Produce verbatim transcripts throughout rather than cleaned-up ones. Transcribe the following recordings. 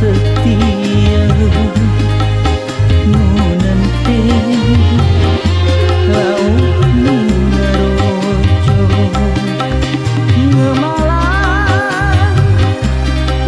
Tiya munante lau minaroco ngemala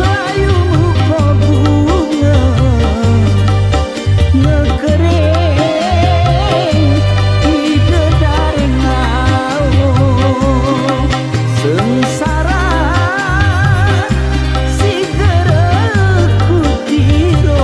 layung ko bunga ngekereng ide dareng awo sengsara si gerek kutiro.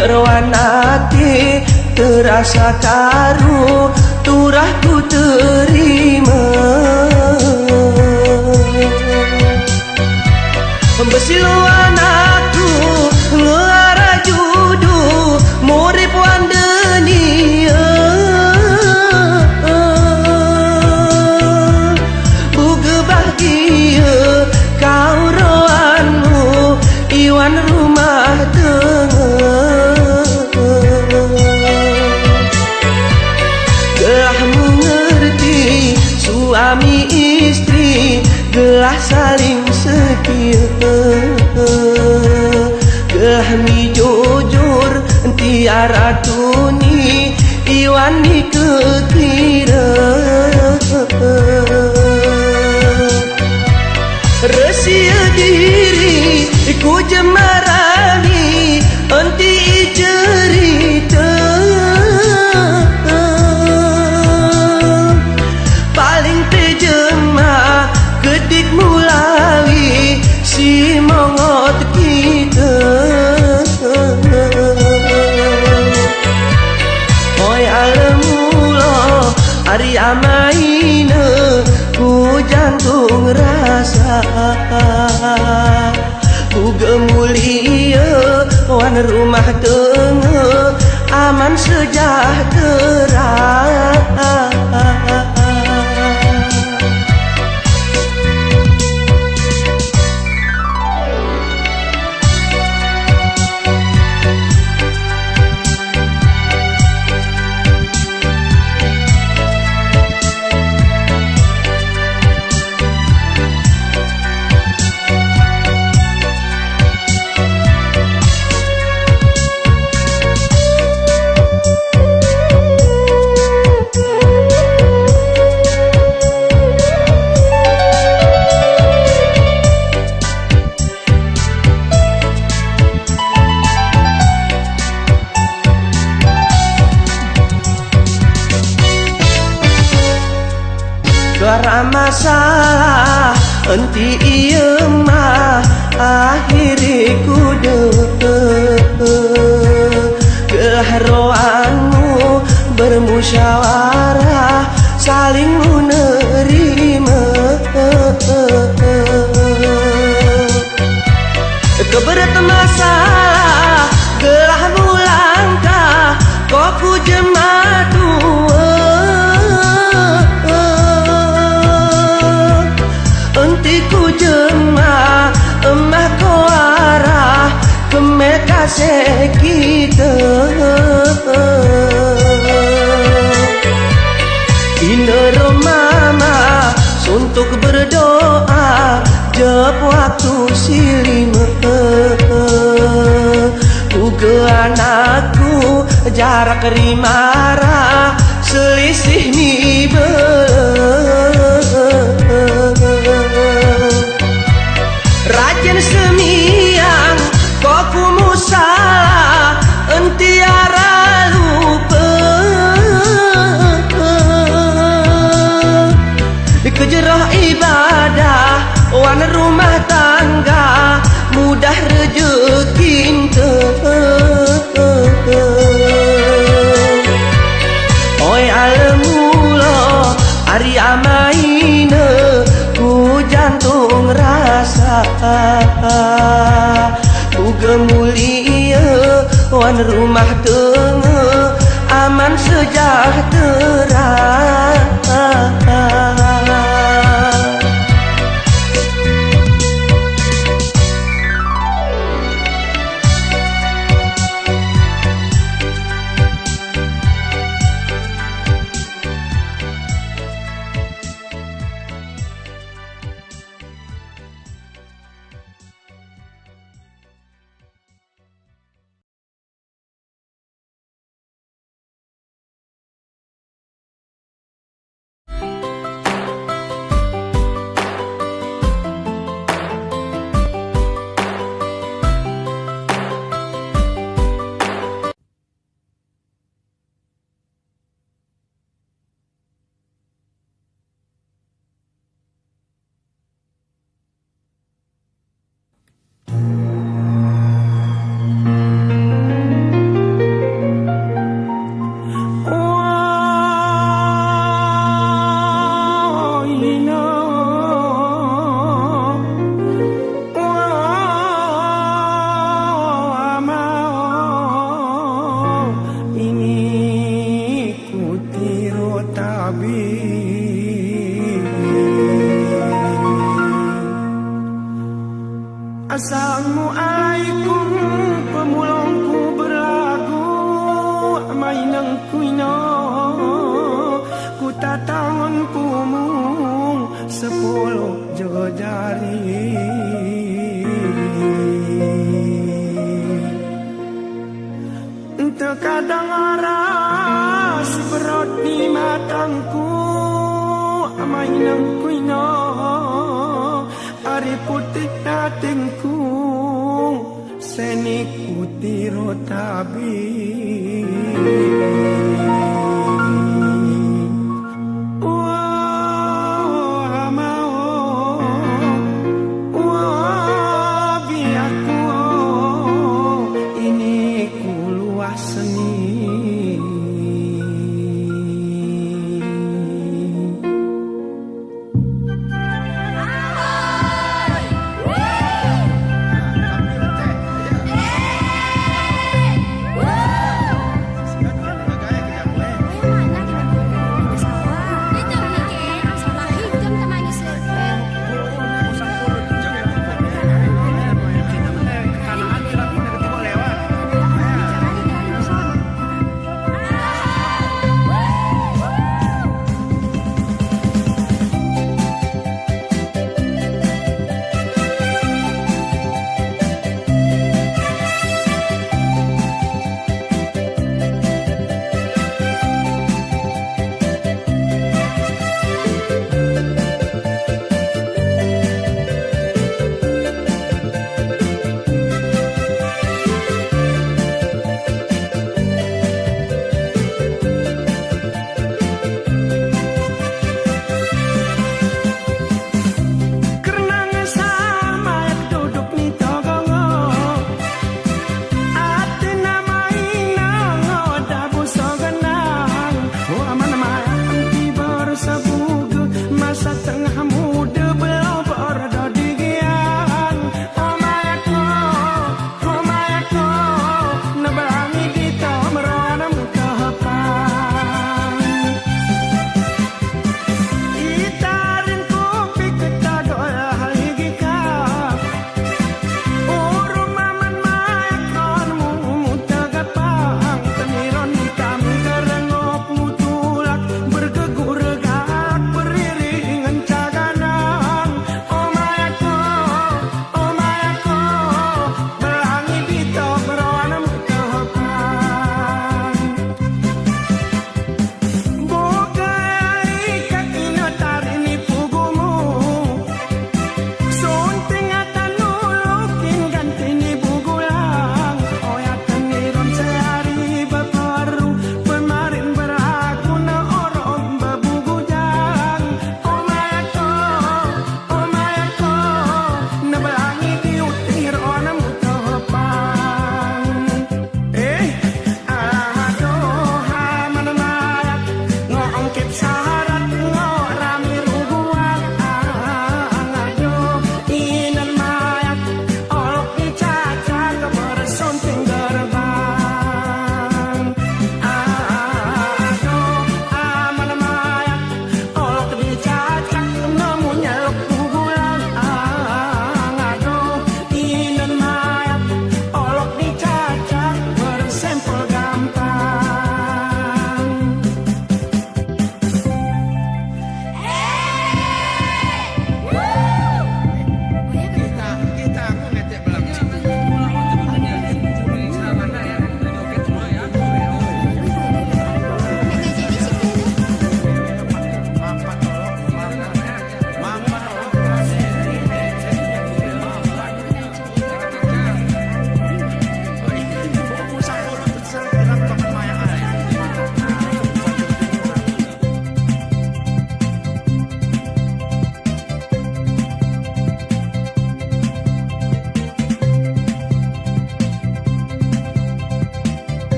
Roanati terasa karu turah ku terima. Besilu anakku ngarajudu murip wan denia. Buge bahgia kau roanmu iwan rumah tengah. Gelah mengerti suami istri, gelah saling setia. Gelah mi jujur tiara tuni iwan mi kekira. Resi diri ku jemarani enti cerita. Paling tejema kedik mulawi si mongot kita. Oy, alem ulo ari amaina ku jantung rasa. Buge mulia wan rumah tengah aman sejahtera. Kera masalah enti iya mah akhiri ku de. Gelah roanmu bermusyawarah saling menerima. Keberet masalah gelah mulangkah ko ku jematua. Enti ku jema emah ko arah keme kasih kita. Ina ro mama suntuk berdoa jep waktu si lima. Buge anakku jarak rimara selisih ni bela. Rajin semiyang ko ku musalah enti ara lupa. Kejeroh ibadah wan rumah tangga mudah rejekin te. Oy, alem ulo ari amaina ku jantung rasa. Buge mulia wan rumah tengah aman sejahtera. Assalamu alaikum, pemulongku berlagu, mainengku ino, ku tatangonku mung sepolo jari. Terkadang aras berot ni matangku, mainengku ino, ari putik natingku, seni ku tiro tabi. Wah, ama o, wah, biak o, ini ku luas ni.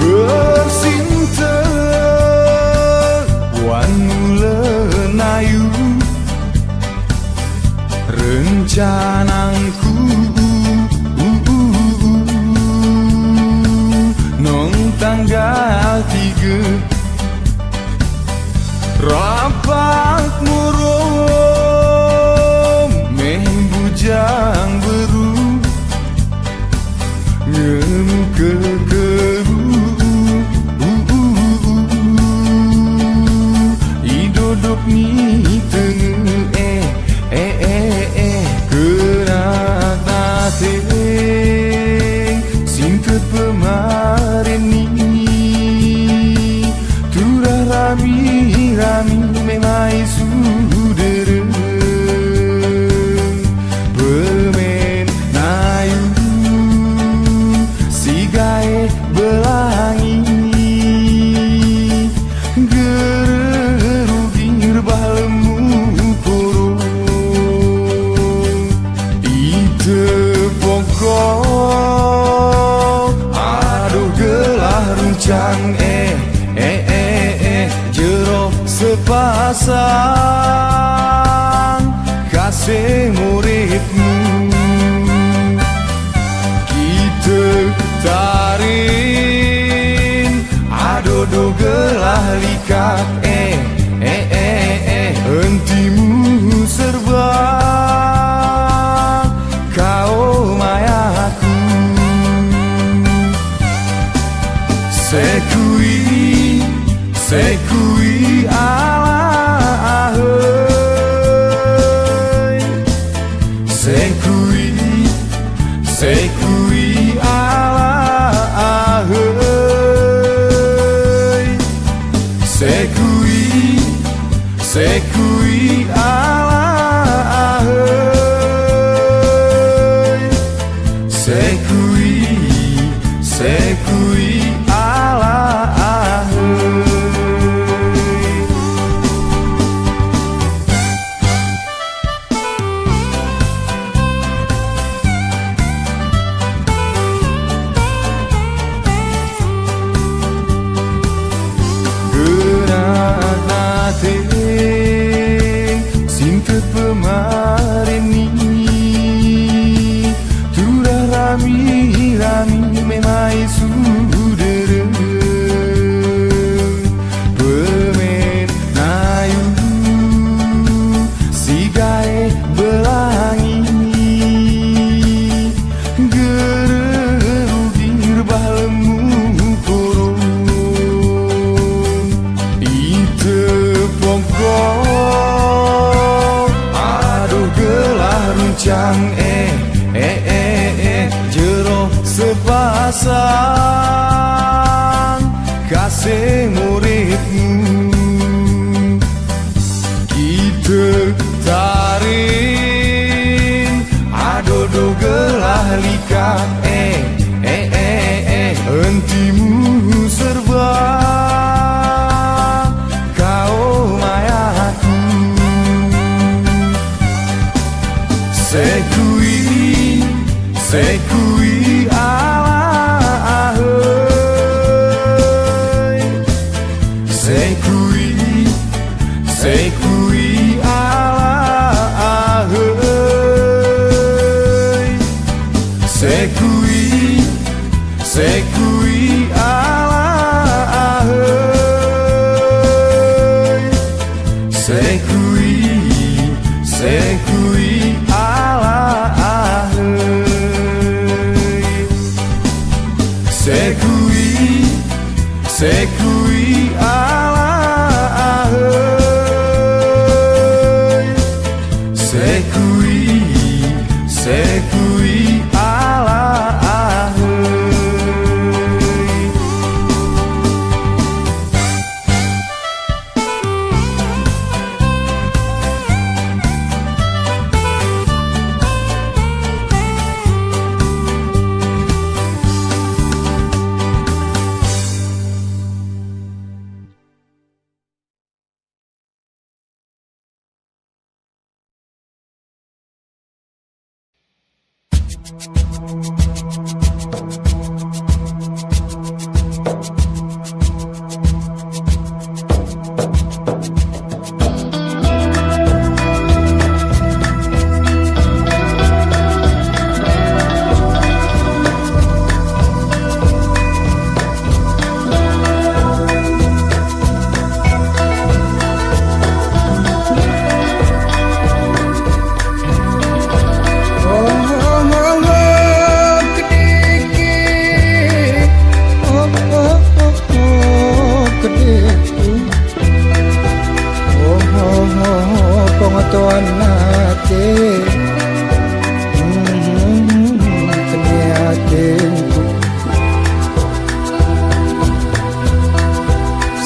Bersinta wan mulanayu, rencanangku nong tanggal tiga. Rapat murum meh bujang beru, ngemuka keru i dodok ni tenged, eh, eh, eh, eh, kena tateng, singked pemarin ni. Turah rami-rami meh mai sudere, pemen nayu sigae belangi, gereru girbah lemu korong. Ite pokok adoh gelah runcang, eh, eh, eh, eh, jero sepasang kaseh muridmu. Kite tarin adoh doh gelah likat, eh, eh, eh, eh, entimu serba kao mayaku. Sekui, sekui ala ahei. Sekui, sekui ala ahei. Sekui, sekui ala ahei. Sekui, sekui ala ahei. Kena tateng, singked pemarin ni. Turah rami-rami meh mai sudere, pemen nayu sigae belangi, gereru girbah lemu korong. Ite pokok adoh gelah runcang, eh, eh, eh, eh, jero sepasang kaseh muridmu. Kite tarin adoh doh gelah likat, eh, eh, eh, eh, entimu serba kao mayaku. Sekui, sekui ala ahei. Sekui, sekui ala ahei. Sekui, sekui ala ahei. Sekui, sekui ala ahei. Sekui, sekui ala ahei. Sekuy, sekuy ala ahey. Pangatoan nate, hmm, kene atengku.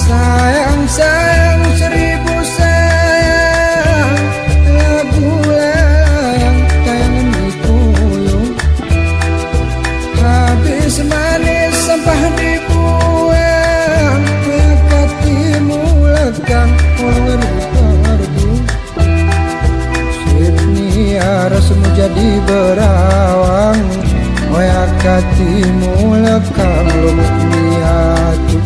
Sayang, sayang, seribu sayang, lagu layang, tayangan di kuyung. Habis manis sampah dibuang, katimu lekang, orang berdu. Sip ni aras mu jadi berawang, oya katimu lekang lumuk ni atu.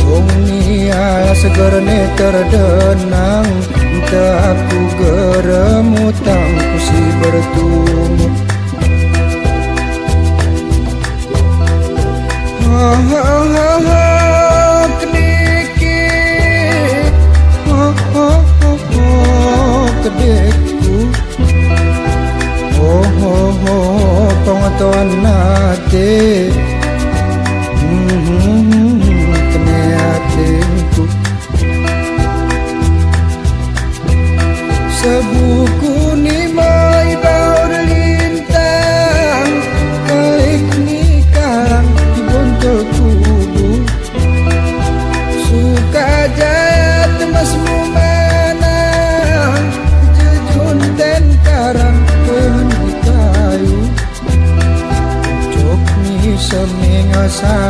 Ung ni alas gerene terdenang, ente aku geremutang, ku si bertumut. Ho, ho, ho, ho, kediki. Ho, ho, ho, ho, kedikku. Ho, ho, ho, ho, pangatoan nate. Hmm, hmm, hmm, kene atengku. Sebuku ni may baur lintang, kalik ni kalang di bontul kubu. Sukajaya temas mu manang, jejun ten karang, kehun di kayu. Cok ni semeng asa